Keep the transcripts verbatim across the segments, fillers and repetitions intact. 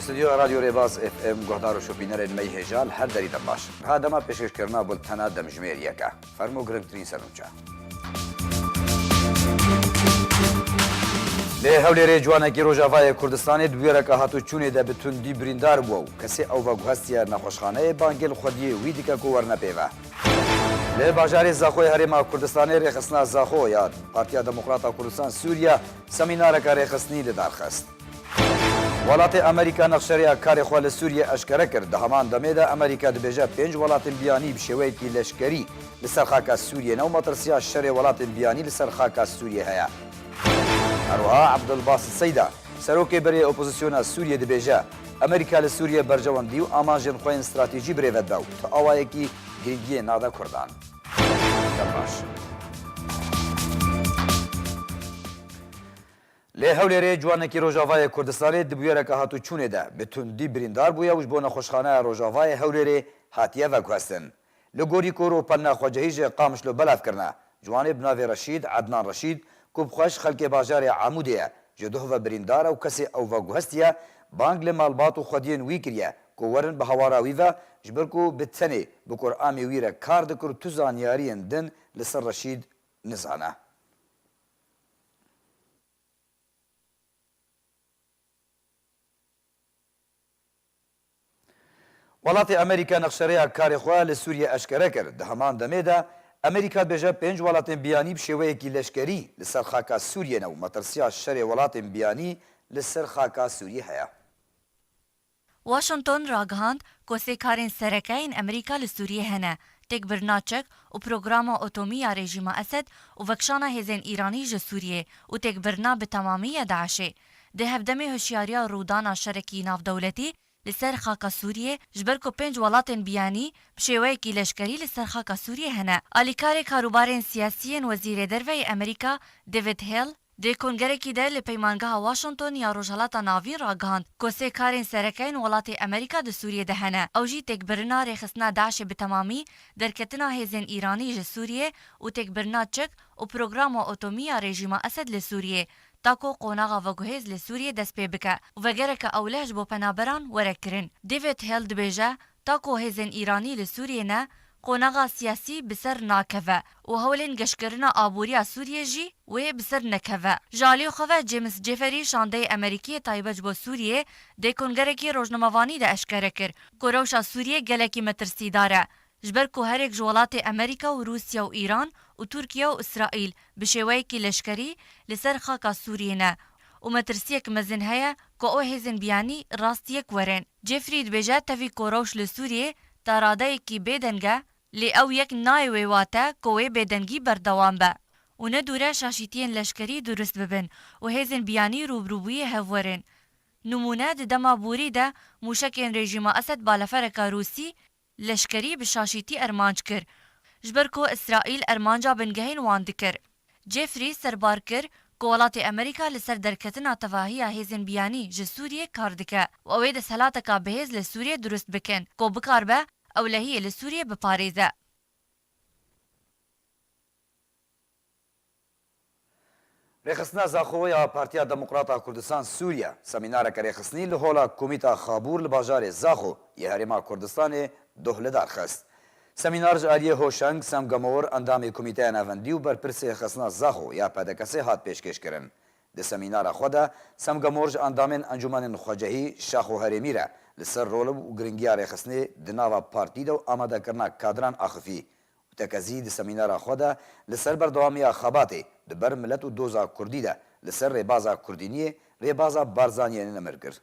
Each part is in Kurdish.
Stûdyoya Radyo Rêbaz F M guhdar û şopînerên me yê hêja li her derî dem baş. Niha dema pêşkêşkirina bultena demjimêr yek e. Fermo girngtirîn serûnça. Lê Hewlêrê ciwanekî Rojavayê Kurdistanê di bûyereke hatûçûnê de bi tundî birîndar bû û kesê ew veguhestiye nexweşxaneyê bangê li xwediyê wî dike ku werne pê ve. Li bajarê Zaxoyê Herêma Kurdistanê rêxistina Zaxo ya Partiya Demokrata Kurdistan Sûriye semînareke rêxistinî li dar xist. Welatê Amerîka nexşereya karê xwe li Sûriyê eşkere kir. Di heman demê de Amerîka dibêje pênc welatên biyanî bi şêweyekî leşkerî li ser xaka Sûriyê ne û metirsiya şerê welatên biyanî li ser xaka Sûriyê heye. Herwiha Abdulbasit Seyda, serokê berê opozisyona Sûriyê dibêje, Amerîka li Sûriyê berjewendî û amacên xwe yên stratejî birêve dibe û tu awayekî girîngiyê nade Kurdan. Dem baş. Lê Hewlêrê ciwanekî Rojavayê Kurdistanê di bûyereke hatûçûnê de bi tundî birîndar bûye û ji bo nexweşxaneya Rojavayê Hewlêrê hatiye veguhestin. Li gorî ku rûpelna xwecehî ji Qamişlo belav kirine, ciwanê bi navê Reşîd, Ednan Reşîd, ku bi xwe ji xelkê bajarê Amûdê ye, ji duh ve birîndar e û kesê ew veguhestiye, bang li malbat û xwediyên wî kiriye ku werin bi hawara wî ve, ji ber ku bi tenê bi kuramê wî re kar dikir û tu zanyariyên din li ser Reşîd nizane. Welatê Amerîka nexşereya karê xwe li Sûriyê eşkere kir. Di heman demê de Amerîka dibêje pênc welatên biyanî bi şêweyekî leşkerî li ser xaka Sûriyê ne û metirsiya şerê welatên biyanî li ser xaka Sûriyê heye. Washington ragihand ku sê karên sereke yên Amerîka li Sûriyê hene, têkbirina çek û programa otomî ya rejîma Esed û vekişana hêzên Îranî ji Sûriyê û têkbirina bi temamî ya DAIŞê. Di hevdemê hişyariya rûdana şerekî navdewletî li ser xaka Sûriyê, ji ber ku pênc welatên biyanî bi şêweyekî leşkerî li ser xaka Sûriyê hene. Alîkarê karûbarên siyasî yên Wezîrê Derve yê Amerîka David Hale di kongerekî de li Peymangeha Washington ya Rojhelata Navîn ragihand ku sê karên sereke yên welatê Amerîka di Sûriyê de hene. Ew jî têkbirina rêxistina DAIŞê bi temamî, derketina hêzên Îranî ji Sûriyê û têkbirina çek û programa otomî ya rejîma Esed li Sûriyê, ta ku qonaxa veguhêz li Sûriyê dest pê bike û vegereke ewleh ji bo penaberan were kirin. David Hale dibêje, ta ku hêzên Îranî li Sûriyê ne, qonaxa siyasî bi ser nakeve û hewlên geşkirina aboriya Sûriyê jî wê bi ser nekeve. Ji alî xwe ve James Jeffrey, şandeyê Amerîkî yê taybet ji bo Sûriyê, di kongerekî rojnamevanî de eşkere kir ku rewşa Sûriyê gelekî metirsîdar e. Ji ber ku herêk ji welatê Amerîka û Rûsya û Îran û Tirkiye û Îsraîl bi şêweyekî leşkerî li ser xaka Sûriyê ne û metirsiyek mezin heye ku ew hêzên biyanî rastiyek werin. Jeffrey dibêje, tevî ku rewş li Sûriyê ta radeyekî bêdeng e, lê ew yek nayê wê wate ku wê bêdengî berdewam be û ne dûr e şaşîtiyên leşkerî durust bibin û hêzên biyanî rûbirûbûyî hev werin. Nimûne, di dema borî de mûşekên rejîma Esed balefereka Rûsî leşkerî bi şaşîtî ermanc kir, ji ber ku Îsraîl ermanca bingehên wan dikir. Jeffrey serbar kir ku welatê Amerîka li ser derketina tevahiya hêzên biyanî ji Sûriyê kar dike û ew ê desthilateka bihêz li Sûriyê durust bikin ku bikaribe ewlehiyê li Sûriyê biparêze. Rêxistina Zaxo ya Partiya Demokrata Kurdistan Sûriye semînareke rêxistinî li Hola Komîta Xabûr li bajarê Zaxo yê Herêma Kurdistanê doh li dar xist. Semînar ji aliyê Hoşeng Semgamor, endamê Komîteya Navendî û berpirsê Rêxistina Zaxo ya P D K S'ê hat pêşkêşkirin. Di semînara xwe de Semgamor ji endamên encûmenên xwecehî, şax û herêmî re li ser rol û giringiya rêxistinê di nava partî de û amadekirina kadran axifî. Û tekezî di semînara xwe de li ser berdewamiya xebatê di ber milet û doza kurdî de li ser rêbaza kurdîniyê, rêbaza Barzaniyê nemir kir.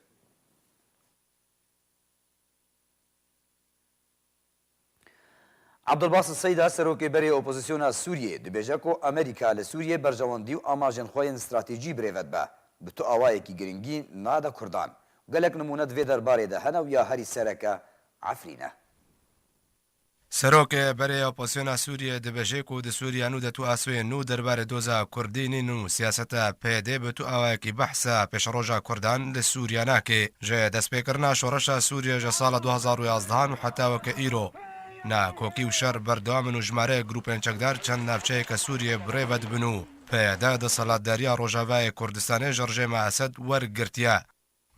Abdulbasit Seyda, serokê berê opozisyona Sûriyê, dibêje ku Amerîka li Sûriyê berjewendî û amacên xwe yên stratejî birêve dibe, bi tu awayekî giringî nade kurdan. Gelek nimûne di vê derbarê de hene û ya herî sereke Efrîn e. Serokê berê opozisyona Sûriyê dibêje ku di Sûriya nû de tu asoyên nû derbarê doza kurdî nîn û siyaseta P Y D bi tu awayekî behsa pêşeroja kurdan li Sûriya nake. Ji destpêkirina şoreşa Sûriye ji sala du hezar û yazdehan û heta weke îro, nakokî û şer berdewam in û jimareyê grûpên çekdar çend navçeyeke Sûriyê birêve dibin û P Y D desthilatdariya Rojavayê Kurdistanê ji rejêma Esed wergirtiye.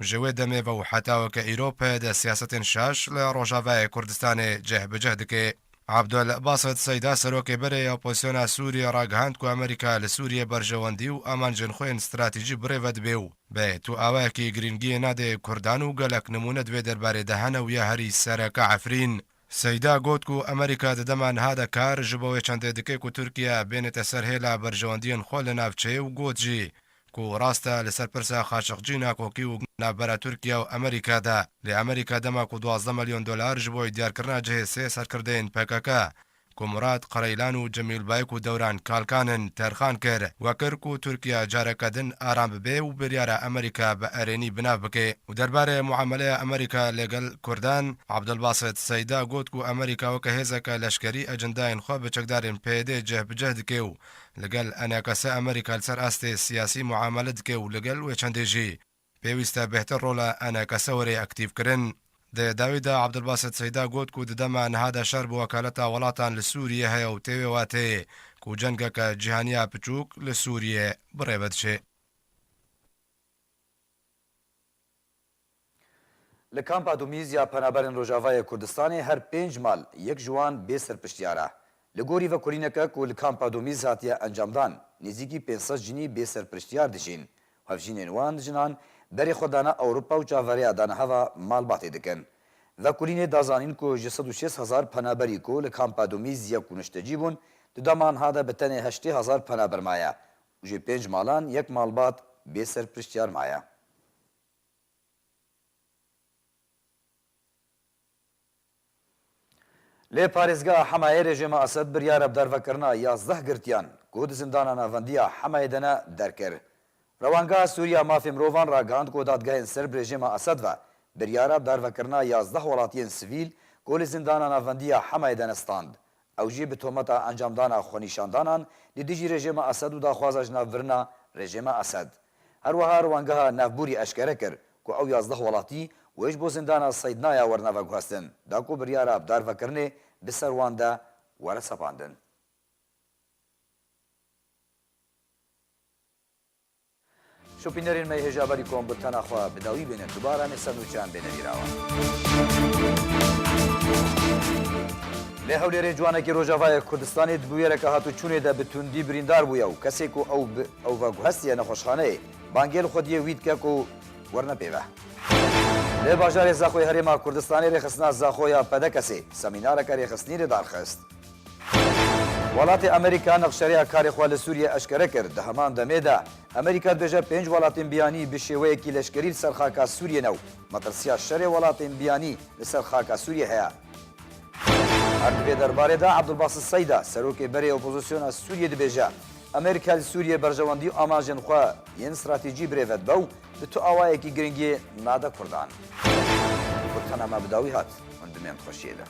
Ji wê demê ve û heta weke îro PYD siyasetên şaş li Rojavayê Kurdistanê cih bi cih dike. Abdul Basit Seyda, serokê berê ya opozisyona Sûriyê, ragihand ku Amerîka li Sûriyê berjewendî û amancên xwe yên stratejî bi rê ve dibe û bi tu awayekî girîngiyê nade Kurdan û gelek nimûne di vê derbarê de hene û ya herî sereke Efrîn. Seyda got ku Amerîka di dema niha de kar ji bo wê çendê dike ku Tirkiye bênete ser hêla berjewendiyên xwe li navçeyê û got jî ku rast e li ser pirsa Xaşiqcî nakokî û navbera Tirkiye û Amerîka de. Lê Amerîka dema ku duwazdeh milyon dolar ji bo diyarkirina cihê sê serkirdeyên P K K ku Murat Qereylan û Cemîl Bayik û Dewran Kalkan in terxan kir, we kir ku Tirkiye careke din aram bibe û biryara Amerîka bi erênî bi nav bike. Û derbarê muameleya Amerîka li gel Kurdan, Abdulbasit Seyda got ku Amerîka weke hêzeke leşkerî ecendayên xwe bi çekdarên PYDê cih bi cih dike û li gel ENKSê Amerîka li ser astê siyasî muamele dike û li gel wê çendê jî pêwîst e bêhtir rola ENKSê were aktîfkirin. Di dawî de Abdulbasit Seyda got ku di dema niha de şer bi wekaleta welatan li Sûriyê heye û tê wê wateyê ku cengeke cîhaniya piçûk li Sûriyê bi rê ve diçe. Li kampa Dumîz ya Penaberên Rojavayê Kurdistanê her pênc mal yek ji wan bê serpiştiyar e. Li gorî vekolîneke ku li kampa Dumîz hatiye encamdan, nêzîkî pênc sed jinî bê serpiştiyar dijîn. Hevjînên wan jinan berê xwe dane Ewropa û çaverêya daneheva malbatê dikin. Vekolînê da zanîn ku ji sed û şêst hezar penaberî ku li kampa Dumîz yek û niştecî bûn, di dema niha de bi tenê heştê hezar penaber maye û ji pênc malan yek malbat bê serpiştiyar maye. Lê parêzgeha Hemayê rejîma Esed biryara bi darvekirina yazdeh girtiyan ku di zindana navendî ya Hemayê de ne derkir. Rewangeha Sûrî ya Mafê Mirovan ragihand ku dadgehên ser bi rejîma Esed ve biryara bi darvekirina yazdeh welatiyên sivîl ku li zindana navendî ya Hemayê de ne stand. Ew jî bi tometa encamdana xwenîşandanan li dijî rejîma Esed û daxwaza ji nav birina rejîma Esed. Her wiha Rewangeha Navborî eşkere kir ku ew yazdeh welatî wê ji bo zindana Seydnaya werine veguhestin, da ku biryara bi darvekirinê bi ser wan de were sepandin. Şopînerên me yê hêja berî ku em bultena xwe bi dawî bênin, dubare em ê ser nûçeyan bêne bîra wan. Lê Hewlêrê ciwanekî Rojavayê Kurdistanê di bûyereke hatûçûnê de bi tundî birîndar bûye û kesê ku ew bi ew veguhestiye nexweşxaneyê, bangê li xwediyê wî dike ku werine pê ve. Li bajarê Zaxoyê Herêma Kurdistanê rêxistina Zaxo ya P D K'ê semînareke rêxistinî li dar xist. Welatê Amerîka nexşereya karê xwe li Sûriyê eşkere kir. Di heman demê de Amerîka dibêje pênc welatên biyanî bi şêweyekî leşkerî li ser xaka Sûriyê ne û metirsiya şerê welatên biyanî li ser xaka Sûriyê heye. Her di vê derbarê de Abdulbasit Seyda, serokê berê opozisyona Sûriyê dibêje, Amerîka li Sûriyê berjewendî û amancên xwe yên stratejî bi rê ve dibe û bi tu awayekî giringiyê nade Kurdan. Kurtana me bi dawî hat, hûn dimên xweşiyê de.